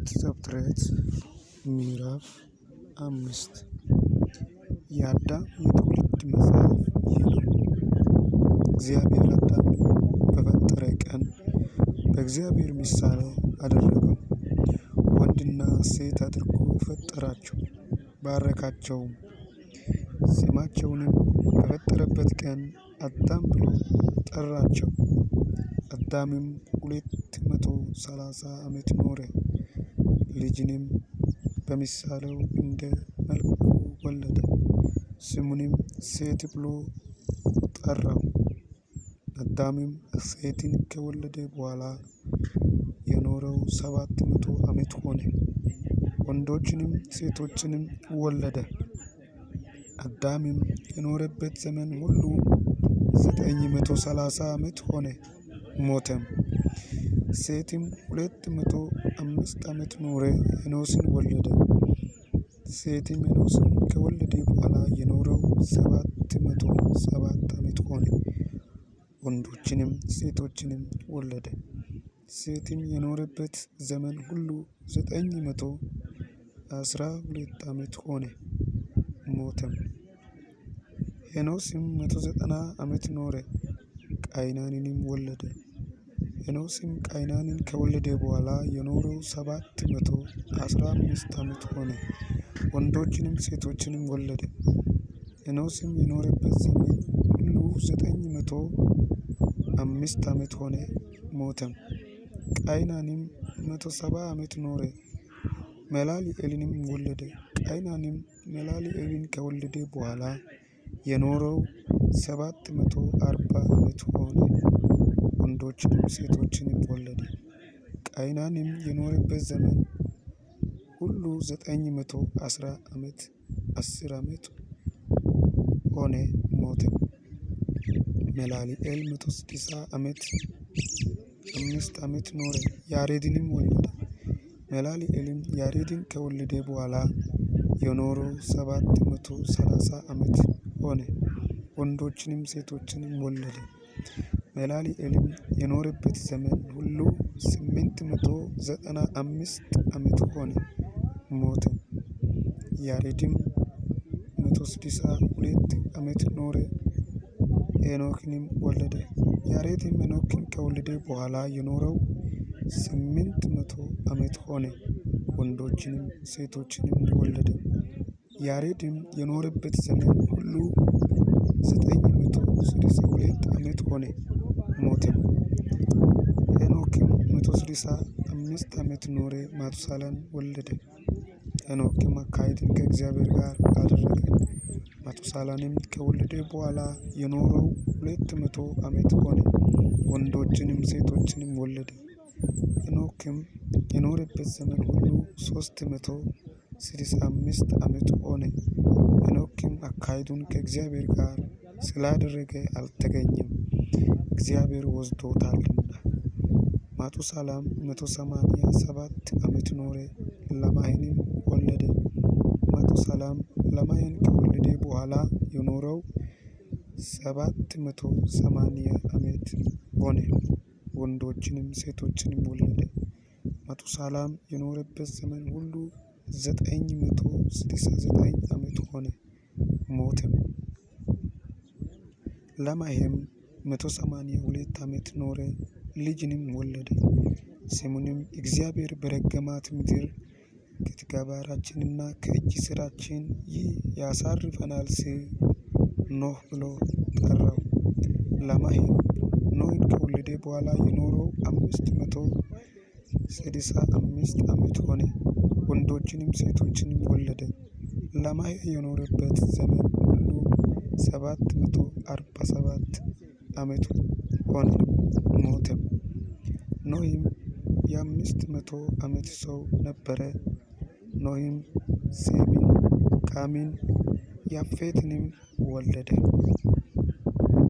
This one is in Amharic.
ኦሪት ዘፍጥረት ምዕራፍ 5። የአዳም የትውልድ መጽሐፍ ይህ ነው። እግዚአብሔር አዳምን በፈጠረ ቀን በእግዚአብሔር ምሳሌ አደረገው፣ ወንድና ሴት አድርጎ ፈጠራቸው፣ ባረካቸውም። ስማቸውንም በፈጠረበት ቀን አዳም ብሎ ጠራቸው። አዳምም 230 ዓመት ኖረ፣ ልጅንም በምሳሌው እንደ መልኩ ወለደ፣ ስሙንም ሴት ብሎ ጠራው። አዳምም ሴትን ከወለደ በኋላ የኖረው 700 ዓመት ሆነ፣ ወንዶችንም ሴቶችንም ወለደ። አዳምም የኖረበት ዘመን ሁሉ 930 ዓመት ሆነ፣ ሞተም። ሴትም 205 ዓመት ኖረ፣ ሄኖስን ወለደ። ሴትም ሄኖስን ከወለደ በኋላ የኖረው 707 ዓመት ሆነ፣ ወንዶችንም ሴቶችንም ወለደ። ሴትም የኖረበት ዘመን ሁሉ 912 ዓመት ሆነ፣ ሞተም። ሄኖስም 190 ዓመት ኖረ፣ ቃይናንንም ወለደ። ሄኖስም ቃይናንን ከወለደ በኋላ የኖረው 715 ዓመት ሆነ፣ ወንዶችንም ሴቶችንም ወለደ። ሄኖስም የኖረበት ዘመን ሁሉ 905 ዓመት ሆነ፣ ሞተም። ቃይናንም 170 ዓመት ኖረ፣ መላልኤልንም ወለደ። ቃይናንም መላልኤልን ከወለደ በኋላ የኖረው 740 ዓመት ሆነ፣ ወንዶችንም ሴቶችንም ወለደ። ቃይናንም የኖረበት ዘመን ሁሉ 910 ዓመት 10 ዓመት ሆነ፣ ሞተም። መላልኤል 160 ዓመት 5 ዓመት ኖረ፣ ያሬድንም ወለደ። መላልኤልም ያሬድን ከወለደ በኋላ የኖረው 730 ዓመት ሆነ፣ ወንዶችንም ሴቶችንም ወለደ። መላልኤልም የኖረበት ዘመን ሁሉ 895 ዓመት ሆነ፣ ሞተ። ያሬድም 162 ዓመት ኖረ፣ ሄኖክንም ወለደ። ያሬድም ሄኖክን ከወለደ በኋላ የኖረው 800 ዓመት ሆነ፣ ወንዶችንም ሴቶችንም ወለደ። ያሬድም የኖረበት ዘመን ሁሉ 962 ዓመት ሆነ፣ ሞተም። ሄኖክም 165 ዓመት ኖረ፣ ማቱሳላን ወለደ። ሄኖክም አካሄድን ከእግዚአብሔር ጋር አደረገ። ማቱሳላንም ከወለደ በኋላ የኖረው 200 ዓመት ሆነ፣ ወንዶችንም ሴቶችንም ወለደ። ሄኖክም የኖረበት ዘመን ሁሉ 365 ዓመት ሆነ። ሄኖክም አካሄዱን ከእግዚአብሔር ጋር ስላደረገ አልተገኘም፣ እግዚአብሔር ወስዶታልና። ማቱሳላም 187 ዓመት ኖረ፣ ላሜሕንም ወለደ። ማቱሳላም ላሜሕን ከወለደ በኋላ የኖረው 780 ዓመት ሆነ፣ ወንዶችንም ሴቶችንም ወለደ። ማቱሳላም የኖረበት ዘመን ሁሉ 969 ዓመት ሆነ፣ ሞተም። ላሜሕም 182 ዓመት ኖረ፣ ልጅንም ወለደ። ስሙንም እግዚአብሔር በረገማት ምድር ከተግባራችንና ከእጅ ሥራችን ይህ ያሳርፈናል ሲል ኖህ ብሎ ጠራው። ላሜሕም ኖህን ከወለደ በኋላ የኖረው 565 ዓመት ሆነ፣ ወንዶችንም ሴቶችንም ወለደ። ላሜሕ የኖረበት ዘመን ሁሉ 747 ዓመት ሆነ፣ ሞተም። ኖህም የ500 ዓመት ሰው ነበረ። ኖህም ሴምን፣ ካምን፣ ያፌትንም ወለደ።